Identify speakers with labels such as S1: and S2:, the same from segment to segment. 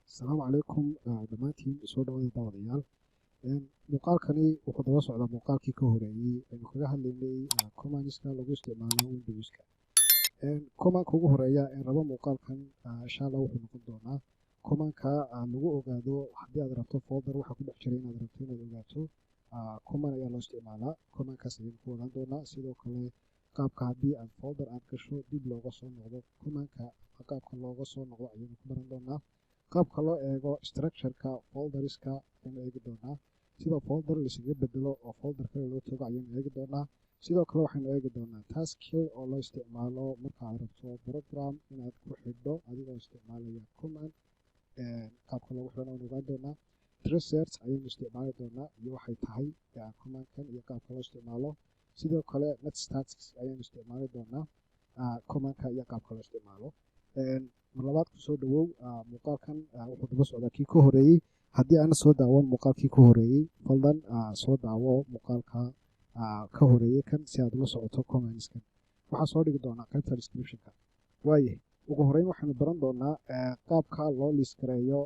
S1: Asalaamu calaykum dhammaantiin, soo dhawaada daawadayaal. Muuqaalkani wuxuu daba socdaa muuqaalkii ka horeeyey aynu kaga hadlaynay commandska lagu isticmaalo Windowska. Commandka ugu horeeya ee rabo muuqaalkan, insha Allah, wuxuu noqon doonaa commandka lagu ogaado haddii aad rabto folder waxa ku dhex jira inaad rabto inaad ogaato. Command ayaa loo isticmaalaa, commandkaas ayaynu ku ogaan doonaa. Sidoo kale qaabka haddii aad folder aad gasho dib looga soo noqdo, commandka qaabka looga soo noqdo ayaynu ku baran doonaa. Qaabka loo eego structureka folderska ayaynu eegi doonaa. Sida folder laisaga bedelo oo folder kale loo tago ayaynu eegi doonaa. Sidoo kale waxaynu eegi doonaa taskkill oo loo isticmaalo marka aad rabto program inaad ku xidho adigoo isticmaalaya command, qaabka loogu xidhana waynu ogaan doonaa. Tracert ayaynu isticmaali doonaa iyo waxay tahay commandkan iyo qaabka loo isticmaalo. Sidoo kale netstat ayaynu isticmaali doonaa, commandka iyo qaabka loo isticmaalo. Mar labaad kusoo dhawow. Muuqaalkan wuxuu daba socdaa kii ka horeeyey. Haddii aana soo daawan muuqaalkii ka horeeyey, fadlan soo daawo muuqaalka ka horeeyey kan si aad ula socoto commandskan. Waxaa soo dhigi doonaa qaybta descriptionka. Waayahay, ugu horeyn waxaynu baran doonaa qaabka loo list gareeyo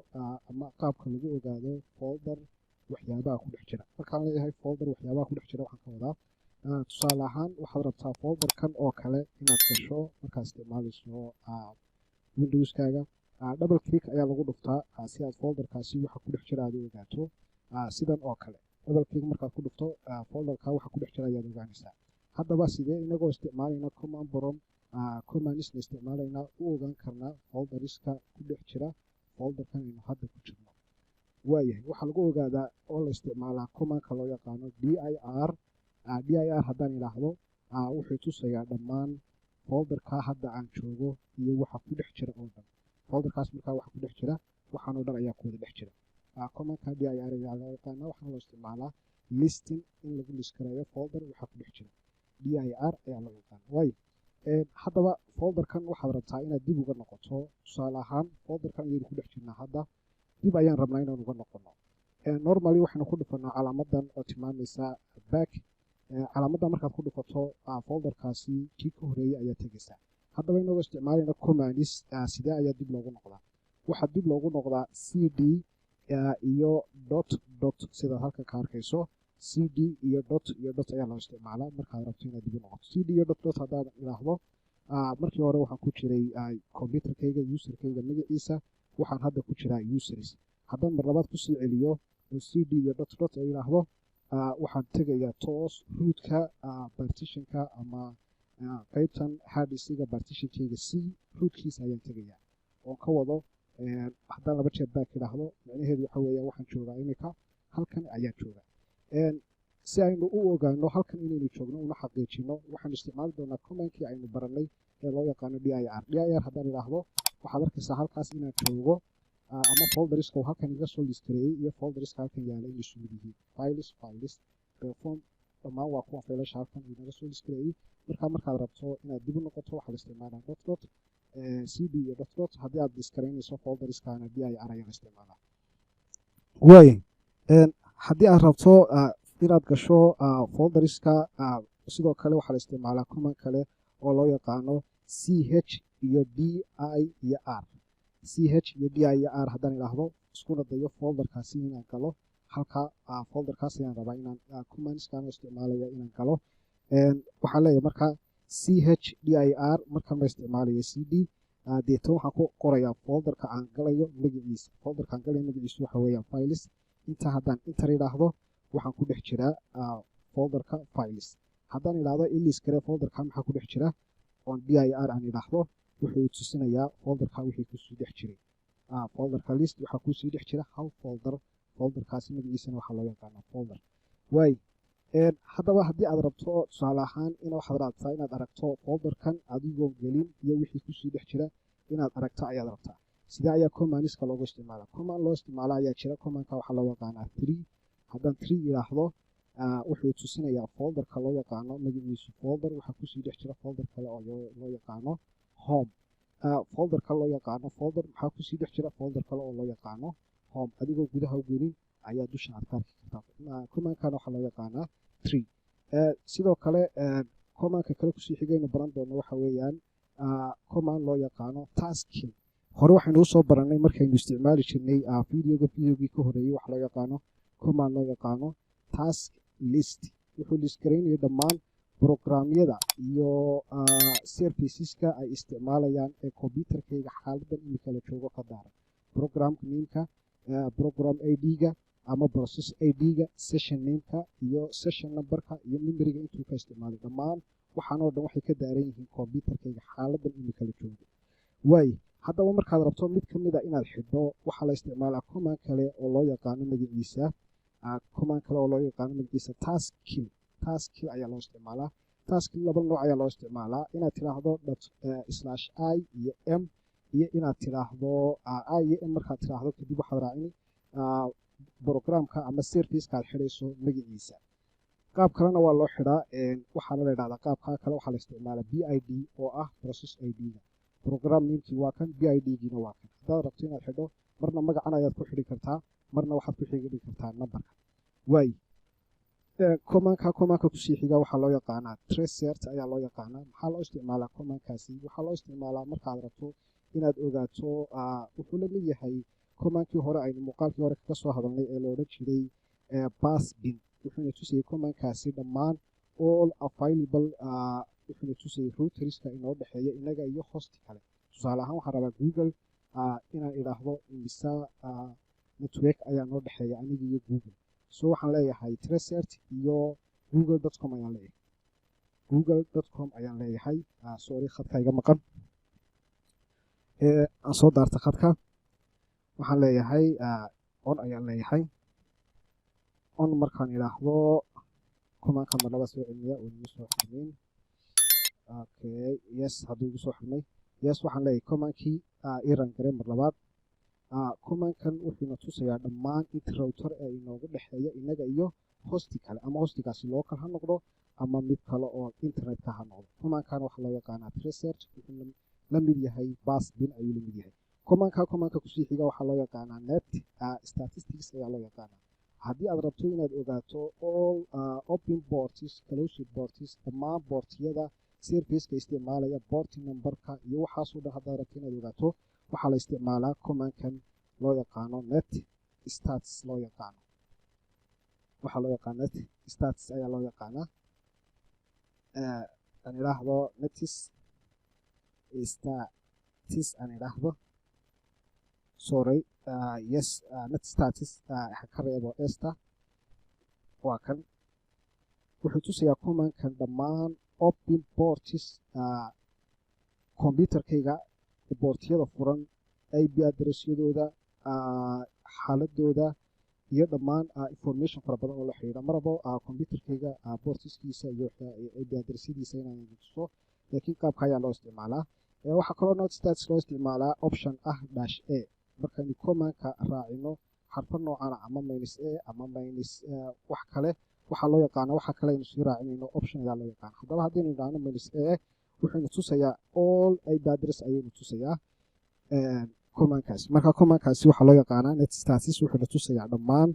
S1: ama qaabka lagu ogaado folder waxyaabaha ku dhex jira. Markaan leeyahay folder waxyaabaha ku dhex jira, waxaan ka wadaa, tusaale ahaan, waxaad rabtaa folderkan oo kale inaad gasho. Markaad isticmaalayso Windowskaaga, double click ayaa lagu dhuftaa si aad folderkaasi waxa ku dhex jira aad u ogaato. Sidan oo kale double click markaad ku dhufto, folderka waxa ku dhex jira ayaad ogaanaysaa. Haddaba sidee inagoo isticmaalayna command prompt, commandsna isticmaalayna, u ogaan karnaa folderiska ku dhex jira folderkan aynu hadda ku jirno? Waayahay, waxaa lagu ogaadaa oo la isticmaalaa commandka loo yaqaano dir. dir haddaan idhaahdo, wuxuu tusayaa dhammaan folderka hadda aan joogo iyo waxa ku dhex jira oo dhan. Folderkaas markaa waxa ku dhex jira waxaan oo dhan ayaa ku wada dhex jira. Commandka dir ayaa loo yaqaanaa, waxaana loo isticmaalaa listing, in lagu list gareeyo folder waxa ku dhex jira. dir ayaa loo yaqaana. Waayo, haddaba folderkan waxaad rabtaa inaad dib uga noqoto. Tusaale ahaan, folderkan ayaynu ku dhex jirnaa hadda, dib ayaan rabnaa inaan uga noqono. Normally waxaynu ku dhufanaa calaamadan oo tilmaamaysa back. Calaamaddan markaad ku dhufato, folderkaasi kii ka horeeyey ayaa tegaysaa. Haddaba inagoo isticmaalayna commands, sidee ayaa dib loogu noqdaa? Waxaa dib loogu noqdaa cd iyo dot dot, sidaad halkan ka arkayso. cd iyo dot iyo dot ayaa loo isticmaalaa markaad rabto inaad dib u noqoto. cd iyo dot dot haddaan idhaahdo, markii hore waxaan ku jiray computerkayga userkayga magaciisa, waxaan hadda ku jiraa users. Haddaan mar labaad kusii celiyo oo cd iyo dot dot ay idhaahdo, waxaan tegayaa toos rootka partitionka ama qeybtan harddiskiga, partitionkayga C rootkiisa ayaan tegayaa. Oon ka wado, haddaan laba jeer back idhaahdo, micnaheedu waxa weeya waxaan joogaa imika halkan ayaan joogaa. Si aynu u ogaano halkan inaynu joogno una xaqiijino, waxaanu isticmaali doonaa commandkii aynu baranay ee loo yaqaano dir. dir haddaan idhaahdo, waxaad arkaysaa halkaas inaan joogo ama folderska uu halkan iga soo list gareeyey iyo folderska halkan yaala inay isu mid yihiin: files, files, perform, dhammaan waa kuwa faylasha halkan inaga soo list gareeyey. Markaa markaad rabto inaad dib u noqoto, waxaa la isticmaalaa dot dot, cd iyo dot dot. Haddii aad list garaynayso folderskana, dir ayaa la isticmaalaa. Waay, haddii aad rabto inaad gasho folderska, sidoo kale waxaa la isticmaalaa command kale oo loo yaqaano ch iyo d i iyo r. ch iyo d i iyo r haddaan idhaahdo, iskuna dayo folderkaasi inaan galo, halka folderkaas ayaan rabaa inaan commandskaan isticmaalaya inaan galo. Waxaan leeyahay marka ch d i r, markan ma isticmaalaya cd. Deetan waxaan ku qorayaa folderka aan galayo magaciisa. Folderka aan galayo magaciisu waxa weeyaan files. Intaa haddaan enter idhaahdo, waxaan ku dhex jiraa folderka files. Haddaan idhaahdo list garee folderka maxaa ku dhex jira, oon dir aan idhaahdo, wuxuu tusinayaa folderka wixii kusii dhex jiray. Folderka list waxaa kusii dhex jira hal folder, folderkaasi magaciisana waxaa loo yaqaanaa folder. Waay, haddaba haddii aad rabto, tusaale ahaan, in waxaad rabtaa inaad aragto folderkan adigoo gelin iyo wixii kusii dhex jira inaad aragto ayaad rabtaa, sidee ayaa commandska loogu isticmaala? Command loo isticmaala ayaa jira. Commandka waxaa loo yaqaanaa tree. Haddaan tree idhaahdo, wuxuu tusinayaa folderka loo yaqaano magaciisu folder, waxaa kusii dhex jira folder kale oo loo yaqaano home. Folderka loo yaqaano folder maxaa kusii dhex jira folder kale oo loo yaqaano home. Adigoo gudaha u gelin ayaa dusha aad ka arki kartaa. Commandkan waxaa loo yaqaanaa tree. Sidoo kale commandka kale kusii xigaynu baran doono waxa weeyaan command loo yaqaano taskkill. Hore waxaynu usoo baranay markaynu isticmaali jirnay videoga, videogii ka horeeyey, waxa loo yaqaano command loo yaqaano task list. Wuxuu list garaynaya dhammaan programyada iyo serviceska ay isticmaalayaan ee computerkayga xaaladan imika la joogo ka daaran: programka nameka, program ID-ga ama process ID-ga, session nameka iyo session numberka iyo memoryga intuu ka isticmaalay. Dhammaan waxaan oo dhan waxay ka daaran yihiin computerkayga xaaladan imika la joogo. Waay, haddaba markaad rabto mid ka mid a inaad xidho, waxaa la isticmaalaa command kale oo loo yaqaano magaciisa, command kale oo loo yaqaano magaciisa task kill. Task kill ayaa loo isticmaalaa. Task kill laba nooc ayaa loo isticmaalaa: inaad tidhaahdo dot slash i iyo m, iyo inaad tidhaahdo i iyo m. Markaad tidhaahdo kadib, waxaad raacini programka ama serviceka aad xidhayso magaciisa. Qaab kalena waa loo xidhaa. Waxaana la idhahdaa qaabkaa kale waxaa la isticmaalaa PID, oo ah process ID-ga. Program namekii waa kan, PID-giina waa kan. Haddaad rabto inaad xidho, marna magacan ayaad ku xidhi kartaa, marna waxaad ku xidhi kartaa numberka. Waay, commandka commandka kusii xiga waxaa loo yaqaanaa tracert ayaa loo yaqaanaa. Maxaa loo isticmaalaa commandkaasi? Waxaa loo isticmaalaa markaad rabto inaad ogaato, wuxuu la mid yahay commandkii hore aynu muuqaalkii hore kaga soo hadalnay ee la odhan jiray pathping. Wuxuuna tusayay commandkaasi dhammaan all available, wuxuuna tusayay routerska inoo dhexeeya inaga iyo host kale. Tusaale ahaan, waxaan rabaa Google inaan idhaahdo imisa network ayaa noo dhexeeya aniga iyo Google. So waxaan leeyahay tracert iyo google.com ayaan leeyahay, google.com ayaan leeyahay. Sorry, khadka iga maqan, aan soo daarta khadka. Waxaan leeyahay on ayaan leeyahay. On markaan idhaahdo, commandka mar laba soo celiniya oo igu soo xirmayn. Okay, yes, hadduu igu soo xirmay, yes. Waxaan leeyahay commandkii ii run garee mar labaad. Commandkan wuxuuna tusayaa dhammaan inta router ee inoogu dhexeeya inaga iyo hosti kale, ama hostigaasi local ha noqdo ama mid kale oo internetka ha noqdo. Commandkan waxaa loo yaqaanaa tracert, wuxuu la mid yahay pathping ayuu la mid yahay. Commandka commandka kusii xiga waxaa loo yaqaanaa net statistics ayaa loo yaqaanaa. Haddii aad rabto inaad ogaato all open ports, closed ports, dhammaan portiyada serviceka isticmaalaya, port numberka iyo waxaasoo dhan haddaad rabto inaad ogaato, waxaa la isticmaalaa commandkan loo yaqaano net stats loo yaqaano. Waxaa loo yaqaana net stats ayaa loo yaqaanaa. Aan idhaahdo netis status aan idhaahdo, sorry, yes, net status ha ka reebo esta. Waa kan, wuxuu tusayaa commandkan dhammaan open ports, computerkayga portiyada furan, IP addressyadooda, xaaladooda iyo dhammaan information fara badan oo la xidhiidha. Marabo computerkayga portiskiisa iyo IP addressyadiisa inaan tuso, laakiin qaabka ayaa loo isticmaalaa. Waxaa kaloo net status loo isticmaalaa option ah dash a. Markaynu commandka raacino xarfo noocana, ama minus a ama minus wax kale, waxaa loo yaqaana waxa kale aynu sii raacinayno option ayaa loo yaqaana. Haddaba haddaynu idhaahno minus a, wuxuuna tusayaa all IP address ayaynu tusayaa commandkaasi. Marka commandkaasi waxaa loo yaqaanaa net status, wuxuuna tusayaa dhammaan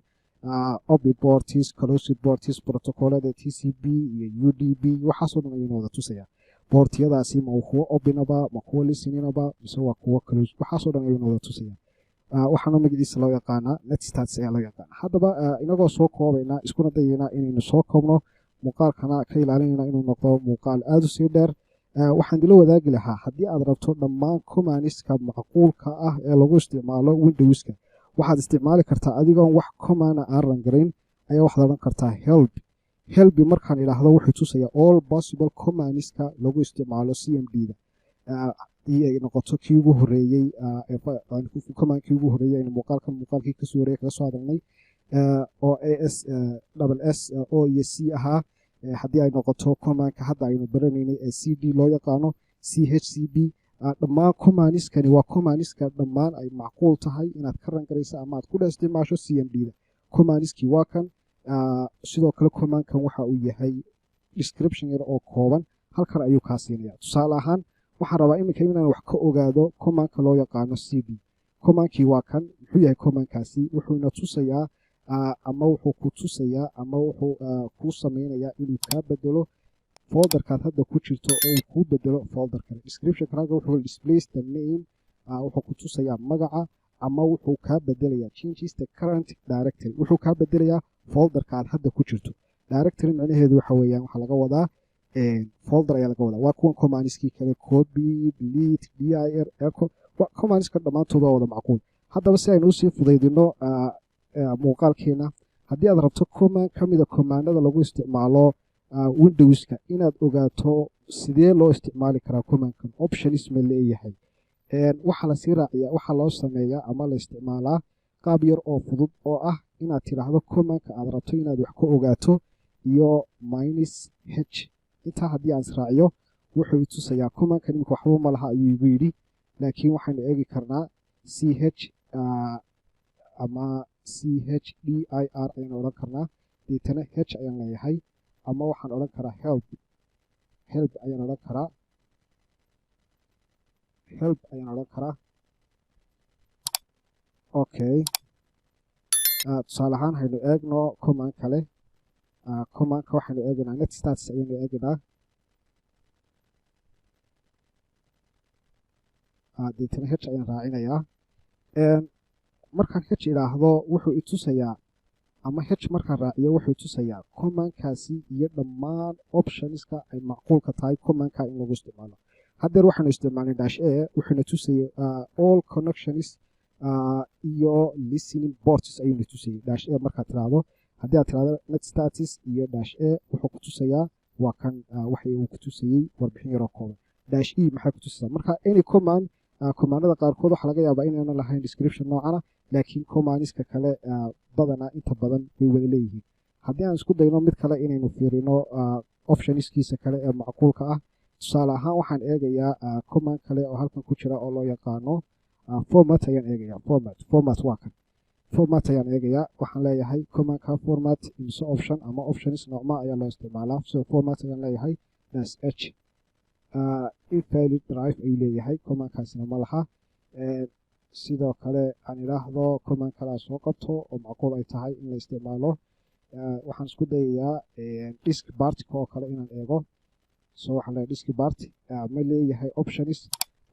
S1: open ports, closed ports, protocolada TCP iyo UDP, waxaasoo dhan ayuuna wada tusayaa. Portiyadaasi ma kuwo openaba, ma kuwo listeninaba, mise waa kuwo close, waxaasoo dhan ayuuna wada tusayaa. Waxaana magaciisa loo yaqaanaa net status ayaa loo yaqaana. Haddaba inagoo soo koobaynaa, iskuna dayaynaa inaynu soo koobno muuqaalkana, ka ilaalinayna inuu noqdo muuqaal aada u sii dheer, waxaan dila wadaagi lahaa: haddii aad rabto dhammaan commandiska macquulka ah ee lagu isticmaalo Windowska, waxaad isticmaali kartaa adigoon wax command aan run garayn ayaa waxaad odhan kartaa help. Help markaan idhaahdo, wuxuu tusayaa all possible commandiska lagu isticmaalo CMD da. Haddii ay noqoto kii ugu horeeyey, commandkii ugu horeeyey aynu muuqaalkan muuqaalkii kasoo horeeyey kaga soo hadalnay oo a s double s o iyo c ahaa, haddii ay noqoto commandka hadda aynu baranaynay ee CD loo yaqaano, CHCP, dhammaan commandiskani waa commandiska dhammaan ay macquul tahay inaad ka run garayso ama aad ku dhex isticmaasho CMD da. Commandiskii waa kan. Sidoo kale commandkan waxa uu yahay description yar oo kooban halkan ayuu kaa siinaya. Tusaale ahaan, waxaan rabaa iminka inaan wax ka ogaado commandka loo yaqaano CD. Commandkii waa kan. Muxuu yahay commandkaasi? Wuxuuna tusayaa ama wuxuu ku tusayaa ama wuxuu kuu sameynayaa inuu kaa bedelo folderkaad hadda ku jirto oo uu kuu bedelo folder kale. Description halka wuxuu displays the name Wuxuu ku tusayaa magaca ama wuxuu kaa bedelayaa, changes the current directory, wuxuu kaa bedelayaa folderka aad hadda ku jirto. Directory micnaheedu waxa weeyaan, waxaa laga wadaa folder ayaa laga wadaa. Waa kuwan commandskii kale: copy, delete, dir, echo. Commandska dhammaantood waa wada macquul. Haddaba si aynu usii fudaydino muuqaalkeena, haddii aad rabto command ka mida commandada lagu isticmaalo Windowska inaad ogaato sidee loo isticmaali karaa commandkan, options ma leeyahay, waxaa lasii raaciyaa, waxaa loo sameeyaa ama la isticmaalaa qaab yar oo fudud oo ah inaad tidhaahdo commandka aad rabto inaad wax ka ogaato iyo minus h. Intaa haddii aan israaciyo, wuxuu i tusayaa commandkan. Iminka waxba ma laha ayuu igu yidhi, laakiin waxaynu eegi karnaa c h ama c h d i r ayaan odhan karnaa, deetana h ayaan leeyahay, ama waxaan odhan karaa help, help ayaan odhan karaa, help ayaan odhan karaa. Okay, tusaale ahaan haynu eegno command kale. Commandka waxaynu eegaynaa netstats ayaynu eegaynaa, deetana h ayaan raacinayaa. Markaan h idhaahdo, wuxuu itusayaa, ama h markaan raaciyo, wuxuu itusayaa commandkaasi iyo dhammaan optionska ay macquulka tahay commandka in lagu isticmaalo. Haddeer waxaanu isticmaalnay dash a, wuxuuna tusayay all connections iyo listening ports ayuuna tusayay dash a. Markaad tiraahdo, haddii aad tirahdo netstats iyo dash a, wuxuu ku tusayaa, waa kan waxa uu ku tusayey warbixin yaroo kooban. Dash e maxay ku tusaysaa? Marka any command, commandada qaarkood waxaa laga yaabaa inaanan lahayn description noocana, laakiin commandska kale badanaa inta badan way wada leeyihiin. Haddii aan isku dayno mid kale inaynu fiirino optionskiisa kale ee macquulka ah, tusaale ahaan waxaan eegayaa command kale oo halkan ku jira oo loo yaqaano format ayaan eegayaa. Format, format waa kan. Format ayaan eegayaa. Waxaan leeyahay commandka format imise option ama options noocma ayaa loo isticmaalaa? So format ayaan leeyahay, dash h, invalid drive ayuu leeyahay, commandkaasina ma laha. Sidoo kale aan idhaahdo command kale aan soo qabto oo macquul ay tahay in la isticmaalo. Waxaan isku dayayaa diskpartka oo kale inaan eego. So waxaan leeyahay diskpart ma leeyahay options,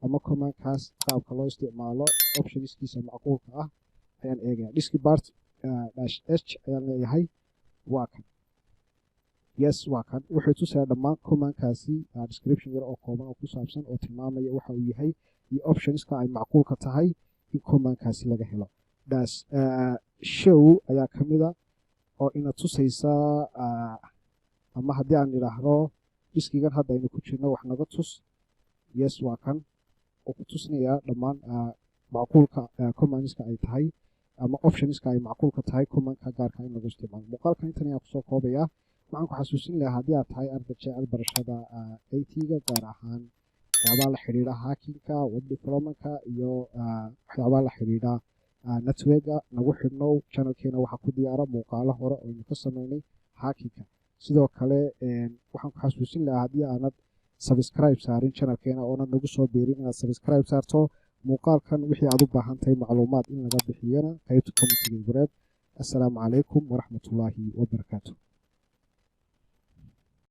S1: ama commandkaas qaabka loo isticmaalo optionskiisa macquulka ah ayaan eegaya. Diskpart dash h ayaan leeyahay. Waa kan, yes, waa kan. Wuxuu tusayaa dhammaan commandkaasi description yar oo kooban oo ku saabsan oo tilmaamaya waxa uu yahay iyo optionska ay macquulka tahay in commandkaasi laga helo. Dash show ayaa ka mida oo ina tusaysa, ama haddii aan idhaahdo diskigan hadda aynu ku jirno wax naga tus, yes, waa kan oo ku tusinayaa dhammaan macquulka commandska ay tahay ama optionska ay macquulka tahay commandka gaarka in lagu isticmaalo. Muuqaalkan intan ayaan kusoo koobayaa. Waxaan ku xasuusin lahaa, haddii aad tahay arday jecel barashada IT-ga, gaar ahaan waxyaabaha la xidhiidha hackinka, web developmentka iyo waxyaabaha la xidhiidha networka, nagu xidhnow channelkeena. Waxaa ku diyaara muuqaalo hore oo aynu ka sameynay hackinka. Sidoo kale waxaan ku xasuusin lahaa, haddii aanad subscribe saarin channelkeena oonad nagu soo biirin, inaad subscribe saarto muuqaalkan. Wixii aad u baahan tahay macluumaad in laga bixiyana, qaybta commentiga igu reeb. Assalaamu calaykum waraxmatullaahi wabarakaatu.